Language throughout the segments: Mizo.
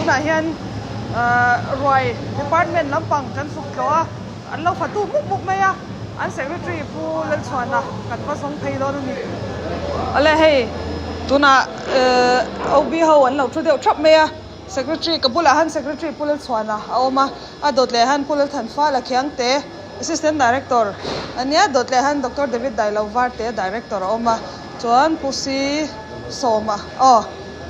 Tunah hian ruai department lampang kan suk tlawh a, an lo fatu mup mup mai a, an secretary Pu Lalchhuana kan va zawng phei dawn a ni. Awle hei tunah OB ho an lo thu deuh thap mai a, secretary ka bulah han secretary Pu Lalchhuana a awm a, a dawt leh han Pu Lalthanfala Khiangte assistant director a nia, dawt leh han Doctor David Dailovarte director a awm a, chuan Pu Si Sawma aw.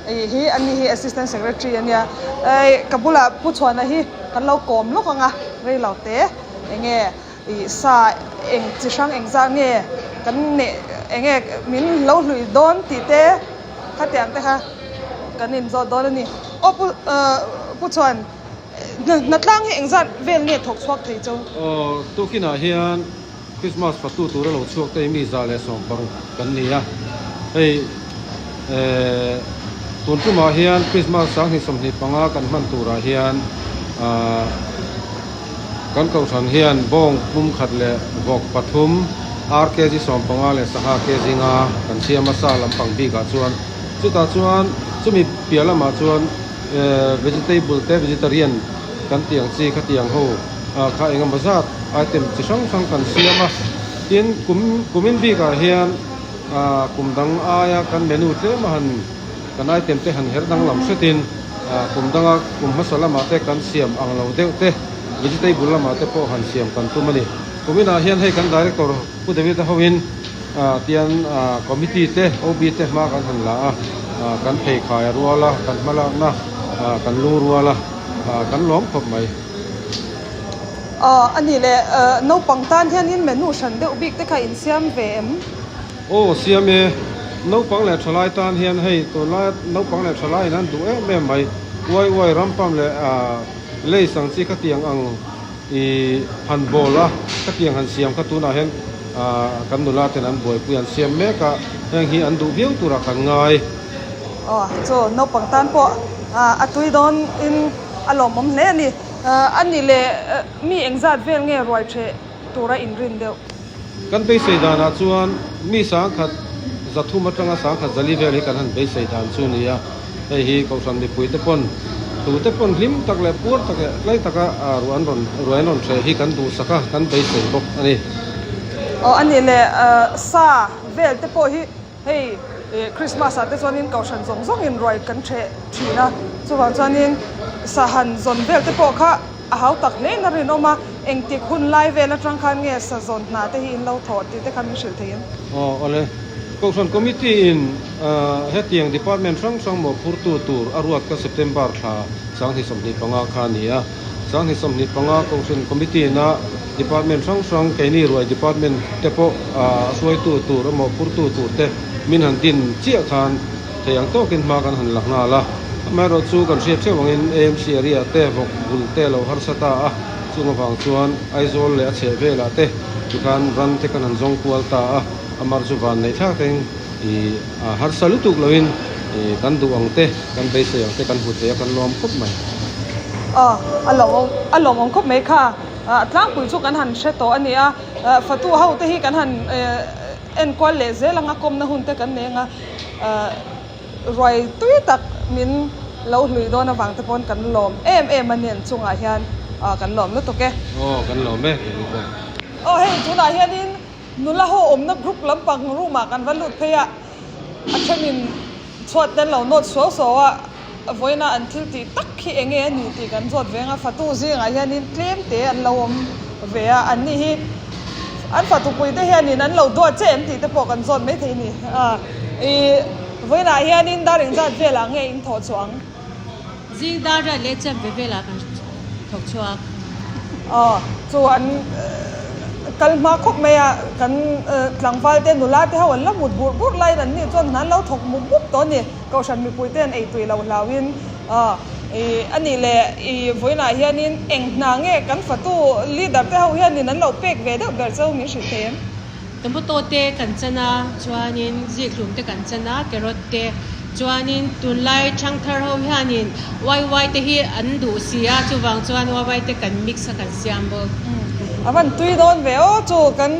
Hei hi ani hi assistant secretary a nia hei ka bulah pu chhuana hi kan lo kawm lawk ang a rei lo te eng nge ih sa eng chi hrang eng zat nge kan neih eng nge min lo hlui dawn tih te khatiang te kha kan inzawt dawn a ni aw pu ah pu chhuan hnatlang hi eng zat vel nge thawk chhuak thei chu. Aw tukinah hian. Christmas fatu tura lo chhuak te hi mi 116 kan ni a, hei eh tun tumah hian Christmas 2025 kan hman turah hian ah kan kohhran hian bawng pum khat leh vawk pathum ar kg 15 leh sangha kg nga kan siam a sa lampang bikah chuan chutah chuan chumi piah lamah chuan eh vegetable te vegetarian kan tih ang chi khatiang ho. Ah kha engemaw zat item chi hrang hrang kan siam a, tin kum kumin bikah hian ah kum dang aia kan menu tlem a han kan item te han her danglam hretin ah kum danga kum hmasa lamah te kan siam ang lo deuh te vegetable lamah te pawh han siam kan tum a ni. Kuminah hian hei kan director Pu David a hoin ah tian ah committee te OB te hma kan han la a, ah kan pheikhai a rual a, kan hmalakna ah kan lungrual a, ah kan lawm khawp mai. Aw a nih leh naupang tan hianin menu hran deuh bik te kha in siam ve em? Aw siam e, naupang leh thalai tan hian hei tunlai naupang leh thalai in an duh em em mai, uai uai rampam leh lace ang chi khatiang ang i han bawl a, khatiang han siam kha tunah hian kan nula ten an buaipui an siam mek a, heng hi an duh viau turah kan ngai. Aw chu naupang tan pawh a tui dawn in a lawmawm hle a ni. A nih leh mi engzat vel nge ruai ṭheh tura inrin deuh? Kan beisei danah chuan mi 1300 atanga 1100 vel hi kan han beisei dan chu a ni a, hei hi Kohhran mipuite pawn tute pawn hlim tak leh puar tak leh tlai taka ruah an rawn ruai an rawn ṭheh hi kan duhsak a, kan beisei bawk a ni. Aw a nih leh sa vel te pawh hi Hei Christmas ah te chuanin kohhran zawng zawngin ruai kan ṭheh ṭhin a, chuvang chuanin sahan zawn vel te pawh kha a hau tak hlein a rinawm a, engtik hun lai vel aṭang khan nge sa zawn hna te hi in lo thawh tih te kha min hrilh thei em? Aw awle, Kohhran Committee in hetiang department hrang hrang mawhphurtu tur a ruat kha September thla 2025 kha a ni a, 2025 Kohhran Committee in a Department hrang hrang, keini ruai department te pawh a hruaitu tur emaw phurtu tur te min han din chiah khan thei ang tawkin hma kan han la nghal a. Amaherawh chu kan hriat theuh angin AMC area te vawk bul te a lo harsa ta a, chung avang chuan Aizawl leh a chheh velah te tikhan ran te kan han zawng kual ta a, amar chu van neih thlak teng i harsa lutuk loin kan duh ang te, kan beisei ang te kan hmu thei a, kan lawm khawp mai. Aw, a lawmawm a lawmawm khawp mai kha. A tlangpui chu kan han hre tawh a ni a, fatu ho te hi kan han enkual leh zel ang a, kawmna hun te kan nei ang a, ruai tui tak min lo hlui dawn avang te pawn kan lawm em em a ni an chungah hian kan lawm lutuk e. Aw kan lawm e kei pawh. Aw hei tunah hianin nula ho awmna group lampang room ah kan va lut phei a, a thenin Chhuat te an lo nawt suau suau a, vawiina an thil tih tak hi eng nge a ni tih kan zawt ve ang a, fatu zingah hianin tlem te an lo awm ve a, an ni hi an fatupui te hianin an lo duat che em tih te pawh kan zawt maithei a ni. I vawiinah hianin dar engzat velah nge in thawh chhuah ang? Zing dar riat leh chem ve velah kan thawk chhuak. Aw, chu an kal hma khawp mai a, kan tlangval te nula te ho an la mut burh burh laiin an nih chuan an lo thawk mup mup tawh a ni. Kohhran mipui te an ei tui lo hlauhin i a nih leh i vawiinah hianin eng hna nge kan fatu leader te ho hianin an lo pek ve deuh ber cheu min hrilh thei em? Tomato te kan chan a, chuanin zikhlum te kan chan a, carrot te. Chuanin tunlai thangthar ho hianin waiwai te hi an duh si a, chuvang chuan waiwai te kan mix a kan siam bawk. A van tui dawn ve aw chu kan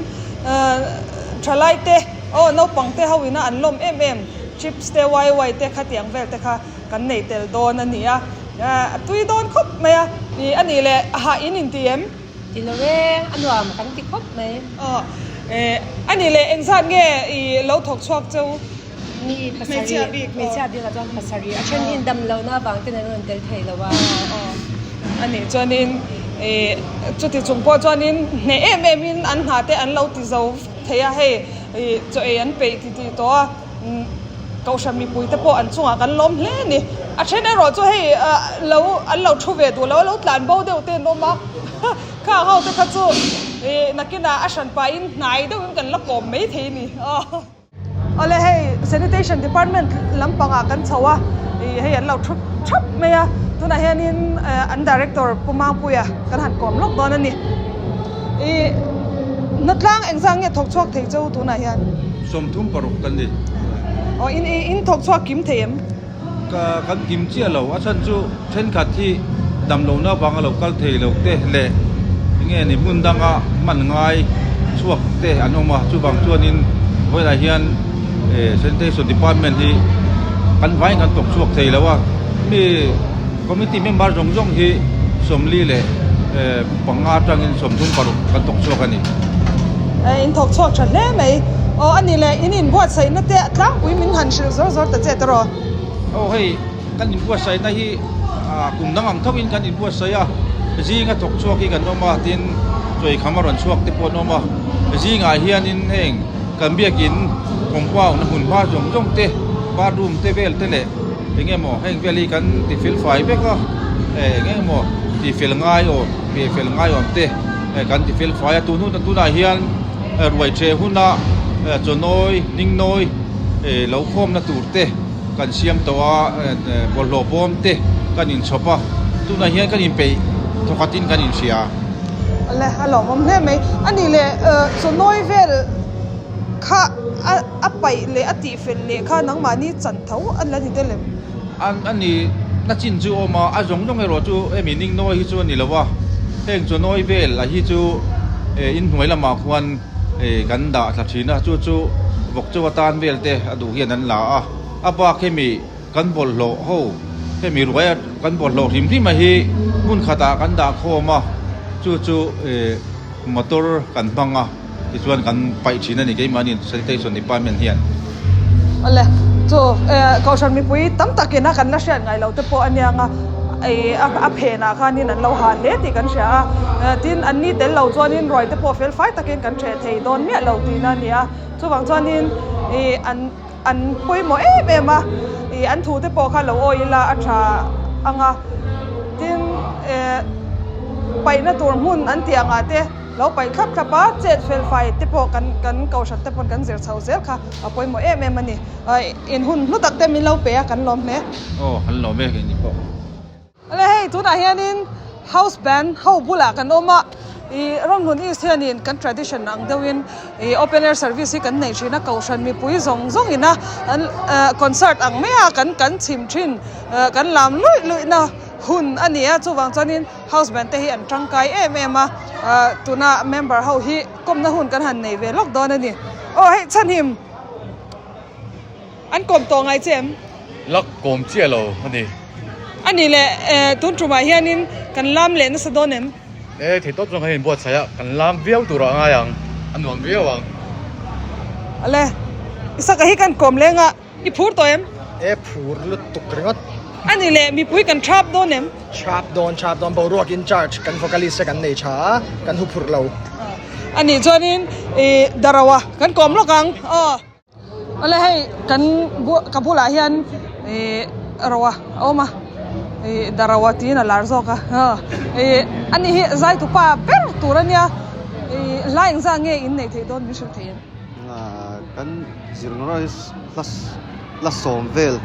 thalai te aw naupang te ho ina an lawm em em chips te waiwai te khatiang vel te kha kan nei tel dawn a ni a. A tui dawn khawp mai a, ih a nih leh hah in inti em? Ti lo e, a nuam kan ti khawp mai. Aw, eh, a nih leh engzat nge i lo thawk chhuak cheu? Mi pasarih, hmeichhia bik ah chuan pasarih, a then hi dam lohna avang ten an rawn tel thei lo a. Aw, a nih chuanin eh chuti chung pawh chuanin hneh em em in an hna te an lo ti zo thei a, hei ih chaw ei an peih ti tih tawh a. Kohhran mipuite pawh an chungah kan lawm hle a ni. A then erawh chu hei lo an lo thu ve duh lo a, lo tlan bo deuh te an awm a. Khang ho te kha chu nakinah a hran pahin hnai deuhin kan la kawm mai thei a ni. Awle hei sanitation department lampangah kan chho a, hei an lo thu thap mai a. Tunah hianin an director Pu Mangpuia kan han kawm lawk dawn a ni. Hnatlang engzah nge thawk chhuak thei cheu tunah hian? 36 kan ni. Aw in in thawk chhuak kim thei em? Ka kan kim chiah lo, a chhan chu thenkhat hi damlohna avanga lo kal thei lo te leh enge ni hmun danga hman ngai chhuak te an awm a, chuvang chuanin vawilah hian Sanitation Department hi kan vaiin kan thawk chhuak thei lo a, mi Committee member zawng zawng hi 45 atangin 36 kan thawk chhuak a ni. In thawk chhuak tha hle mai. Aw a ni le, in inbuatsaihna te tlangpui min han hrilh zawr zawr ta che tawh. Aw hei kan inbuatsaihna hi kum dang ang thoin kan inbuatsaih a, zinga thawk chhuak hi kan awm a, tin chawikham a rawn chhuak te pawh an awm a, zingah hianin heng kan biakin compound a hmunhma zawng zawng te, bathroom te vel te leh Eng emaw heng vel hi kan ti fel fai vek a, eng emaw ti fel ngai awm pe fel ngai awm te kan ti fel fai a, tun hun tunah hian ruai ṭheh huna chawnawi ningnawi lo khawmna tur te kan siam tawh a, bawlhhlawh bawm te kan inchhawp a, tunah hian kan inpeih thawkhatin kan inhria. Le a lawmawm hle mai, a nih leh chawnawi vel kha a. A paih leh a tihfel leh kha nangmahni chan tho a la ni tel em? An a ni na chin chu awm a, a zawng zawng erawh chu hemi ningnawi hi chu a ni lo a, heng chawnawi vel a hi chu inhnuai lamah khuan kan dah thla thin a, chu chu vawk chaw atan vel te a duh hian an la a, a bak hemi kan bawlhhlawh ho hemi ruai a kan bawlhhlawh hrim hrim a hi hmun khatah kan dah khawm a, chu chu motor kan hmang a. Tichuan kan paih thin a ni keimahni Sanitation Department hian. Awle, chu Kohhran mipui tam takin a kan la hriat ngai loh te pawh a niang a, a phenah khanin an lo ha hle tih kan hria a, tin an ni tel lo chuanin ruai te pawh fel fai takin kan hreh thei dawn miah lo tihna a ni a, chuvang chuanin an an pawimawh em em a, an thu te pawh kha lo awi ila a tha ang a, tin paihna tur hmun an tih angah te. Lo paih thlap thlap a, chet fel fai te pawh kan kan kohhran te pawn kan zir chho zel kha a pawimawh em em a ni. In hun hlu tak te min lo pe a, kan lawm hle. Aw, kan lawm e keini pawh. Awle hei tunah hianin house band ho bulah kan awm a, ih Ramhlun East hianin kan tradition ang deuhin ih open air service hi kan nei thin a, kohhran mipui zawng zawng ina an concert ang mai a kan kan chhim thin kan lam luih luih na hun a ni a, chuvang chuanin House band te hi an tangkai em em a, tuna member ho hi kawmna hun kan han nei ve lawk dawn a ni. Aw hei chhanhim an kawm tawh ngai che em? La kawm chiah lo a ni. A ni le, tun tumah hianin kan lam leh nasa dawn em? E, thei tawp zawng kan inbuatsaih a, kan lam viau turah a ngai ang, a nuam viau ang. Ale, Isaka hi kan kawm leng a. I phur tawh em? E phur lutuk ringawt. A ni le, mipui kan thap dawn em? Thap dawn, thap dawn. Boruak in charge kan vocalist te kan nei tha a, kan hu phur lo. A nih chuanin i Darawa kan kawm lawk ang aw. Awle hei kan ka bulah hian i Roa a awm a, i Darawa tiin a lar zawk a. I ani hi zaitupa ber tur a nia, i hla engzah nge in neih theih dawn min hrilh thei em? Kan zirna hi hla sawm vel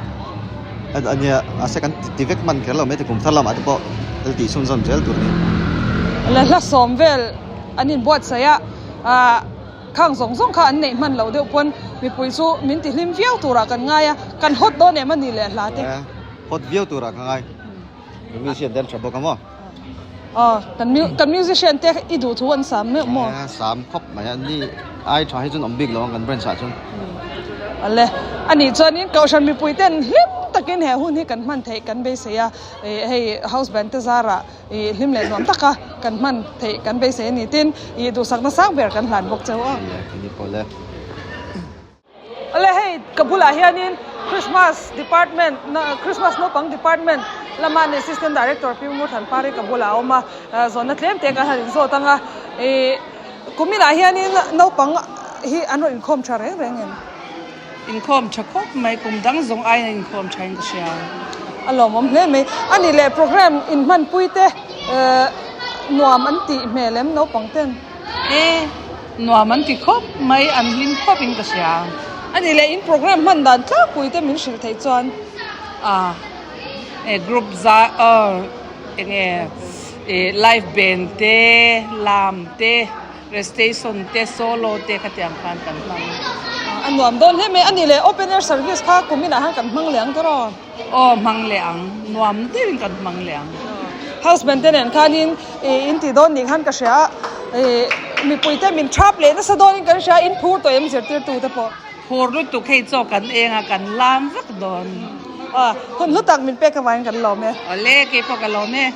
a nia mahse kan ti vek hman kher lo mai te kum thar lamah te pawh thil tih chhunzawm zel tur a ni. La hla sawm vel an inbuatsaih a, ah khang zawng zawng kha an neih hman loh deuh pawn mipui chu min ti hlim viau turah kan ngai a, kan hawt dawn em a ni leh hla te. Hawt viau turah ka ngai, musician te an tha bawk a maw? Aw, kan kan musician te i duh thu an sam meuh maw? Eh, sam khawp mai a, ni ai tha hi chuan awm bik lo ang kan branch ah chuan. Ale, anih chuanin Kohhran mipui ten hlim tak. takin he hun hi kan hman theih kan beisei a, ih hei house band te zarah ih hlim leh nuam taka kan hman theih kan beisei a ni. Tin, ih duhsakna sang ber kan hlan bawk cheu a. Awle hei ka bulah hianin Christmas department Christmas naupang department lama an assistant director Pi Ngurthanpari ka bulah a awm a, zawnna tlem te kan han inzawt ang a, ih kuminah hianin naupang hi an rawn inkhawm tha reng reng em? Inkhawm tha khawp mai, kum dang zawng aiin an inkhawm tha in ka hria. A lawmawm hle mai. A nih leh program inhmanpui te nuam an tih hmel em naupang ten? E, nuam an ti khawp mai, an hlim khawp in ka hria. A nih leh in program hman dan tlangpui te min hrilh theih chuan? A, e group za aw enge e live band te, lam te, recitation te, solo te khatiang khan kan hmang. A nuam dawn hle mai. A nih leh open air service kha kum inah khan kan hmang leh ang tawh aw? Aw hmang leh ang, nuam deuhin kan hmang leh ang. House band te nen khanin in tih dawn nih khan ka hria a, mipui te min thap leh nasa dawnin kan hria a, in phur tawh em zirtirtu te pawh. Phur lutuk hei chaw kan eng a, kan lam vak dawn. Hun hlu tak min pek avangin kan lawm e. Awle, keipawh ka lawm e.